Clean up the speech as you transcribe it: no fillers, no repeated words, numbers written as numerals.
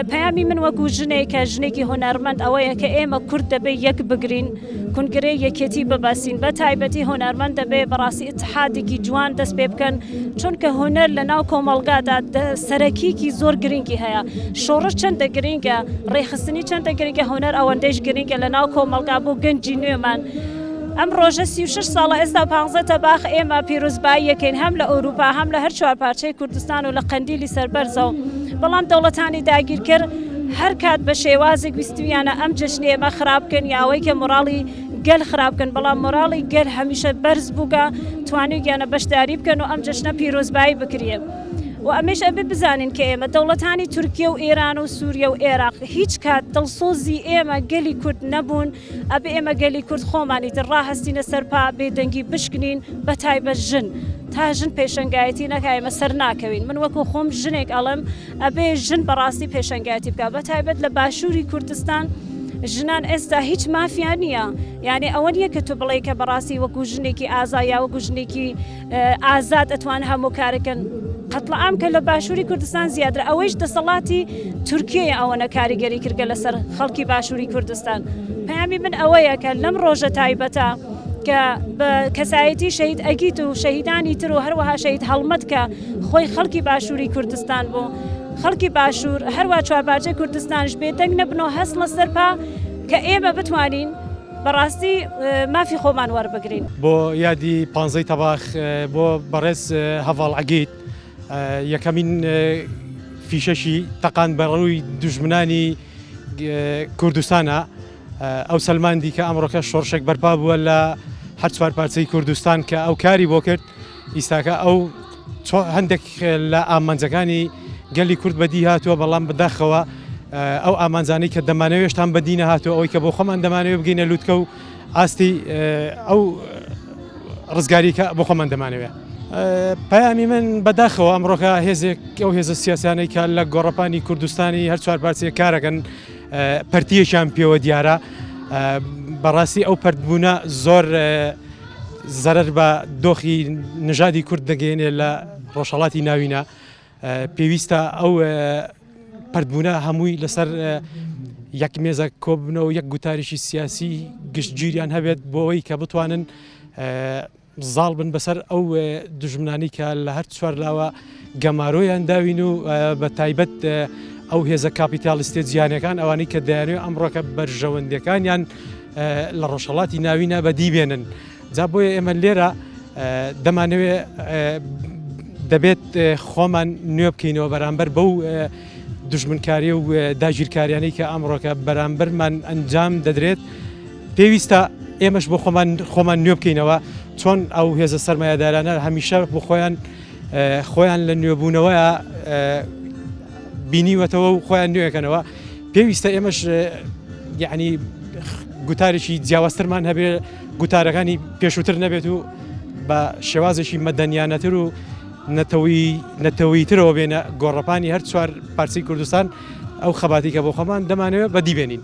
پەیامی من وەکو ژنێک کە ژنێکی هونەرمەند ئەوەیە کە ئێمە کورد دەبێ یەک بگرین، کونگرەی یەکێتی ببەستین، بە تایبەتی هونەرمەند دەبێ بەڕاستی ئیتحادێکی جوان دەست پێ بکەن، چونکە هونەر لە ناو کۆمەڵگادا سەرەکیکی زۆر گرنگی هەیە. شۆڕش چەندە گرنگە، ڕێکخستنی چەندە گرنگە، هونەر ئەوەندەیش گرنگە لە ناو کۆمەڵگا بۆ گەنجی نوێمان. ئەم ڕۆژە 36 ساڵە ئێستا پانزە تەباخ ئێمە پیرۆزبایی یەکەین هەم لە ئەوروپا هەم لە هەر چوار پارچەی کوردستان و لە قەندیلی سەربەرزەوە بەڵام دەوڵەتانی داگیرکەر هەر کات بە شێوازێک ویستویانە ئەم جەژنی ئێمە خراپ بکەن یا ئەوەی کە مۆراڵی گەل خراپ بکەن بەڵام مۆراڵی گەل هەمیشە بەرز بووگە توانیویانە بەشداری بکەن و ئەم جەژنە پیرۆزبایی بکرێ. و ئەمەیش ئەبێ بزانین کە ئێمە دەوڵەتانی تورکیە و ئێران و سوریە و ئێراق هیچ کات دڵسۆزی ئێمە گەلی کورد نەبوون ئەبێ ئێمە گەلی کورد خۆمان ئیتر ڕاهەستینە سەر پا بێدەنگی بشکنین بە تایبەت ژن تا ژن پێشەنگایەتی نەکا ئێمە سەر ناکەوین من وەکو خۆم ژنێک ئەڵێم ئەبێ ژن بەڕاستی پێشەنگایەتی بکا بە تایبەت لە باشووری کوردستان ژنان ئێستا هیچ مافیان نییە یعنی ئەوە نییە کە تۆ بڵێ کە بەڕاستی وەکو ژنێکی ئازا یا وەکو ژنێکی ئازاد ئەتوان هەموو کارەکەن قەتڵ عام کە لە باشووری کوردستان زیاترە ئەوەیش دەسەڵاتی تورکیەیە ئەوەنە کاریگەری کردگە لەسەر خەڵکی باشووری کوردستان پەیامی من ئەوەیە کە لەم ڕۆژە تایبەتە کە بە کەسایەتی شەهید ئەگیت و شەهیدانی تر و هەروەها شەهید هەڵمەت کە خۆی خەڵکی باشووری کوردستان بوو خەڵکی باشوور هەروە چوارپارچەی کوردستانش بێدەنگ نەبن و هەستنە سەر پا کە ئێمە بتوانین بەڕاستی مافی خۆمان وەربگرین. بۆ یادی پانزەی تەباخ بۆ بەڕێز هەڤاڵ عەگید یەکەمین فیشەکی تەقاند بە ڕووی دوژمنانی کوردستانە ئەو سەلماندی کە ئەمڕۆکە شۆڕشێک بەرپا بووە لە هەر چوار پارچەی کوردستان کە ئەو کاری بۆ کرد ئیستاکە ئەو هەندێک لە ئامانجەکانی گەلی کورد بەدی هاتووە بەڵام بەداخەوە ئەو ئامانجانەی کە دەمانەوێت هێشتان بەدی نەهاتووە ئەوەی کە بۆ خۆمان دەمانەوێت بگەینە لوتکە و ئاستی ئەو ڕزگاری کە بۆ خۆمان دەمانەوێت. پەیامی من بەداخەوە ئەمڕۆکە هێزێک ئەو هێزە سیاسیانەی کە لە گۆڕەپانی کوردستانی هەر چوار پارچەیە کارەکەن پەرتیەکیان پێوە دیارە بەڕاستی ئەو پەرتبوونە زۆر زەرەر بە دۆخی نژادی کورد دەگەیەنێ لە ڕۆژهەڵاتی ناوینە پێویستە ئەو پەرتبوونە هەمووی لەسەر یەک مێزە کۆبنەوە یەک گوتاریی سیاسی گشتگیریان هەبێت بۆ ئەوەی کە بتوانن زاڵ بن بەسەر ئەو دوژمنانی کە لە هەر چوار لاوە گەمارۆیان داوین و بە تایبەت ئەو هێزە کاپیتالیستە جیهانەکان ئەوانەی کە دەیانەوێت ئەمڕۆکە بەرژەوەندیەکانیان لە ڕۆژهەڵاتی ناوینە بەدی بێنن جا بۆیە ئێمە لێرە دەمانەوێ دەبێت خۆمان نوێ بکەینەوە بەرامبەر بەو دژمنکاری و داگیرکاریانەی کە ئەمڕۆکە بەرامبەرمان ئەنجام دەدرێت پێویستە ئێمەش بۆ خۆمان خۆمان نوێ بکەینەوە چۆن ئەو هێزە سەرمایەدارانە هەمیشە بۆ خۆیان خۆیان لە نوێبوونەوە بینیوەتەوە و خۆیان نوێکەنەوە پێویستە ئێمەش یعنی گوتارێکی جیاوازترمان هەبێ گوتارەکانی پێشووتر نەبێت و بە شێوازێکی مەدەنیانەتر و نەتەوەی نەتەوەیترەوە بێنە گۆڕەپانی هەر چوار پارچەی کوردستان ئەو خەباتی کە بۆ خۆمان دەمانەوێت بەدی بێنین.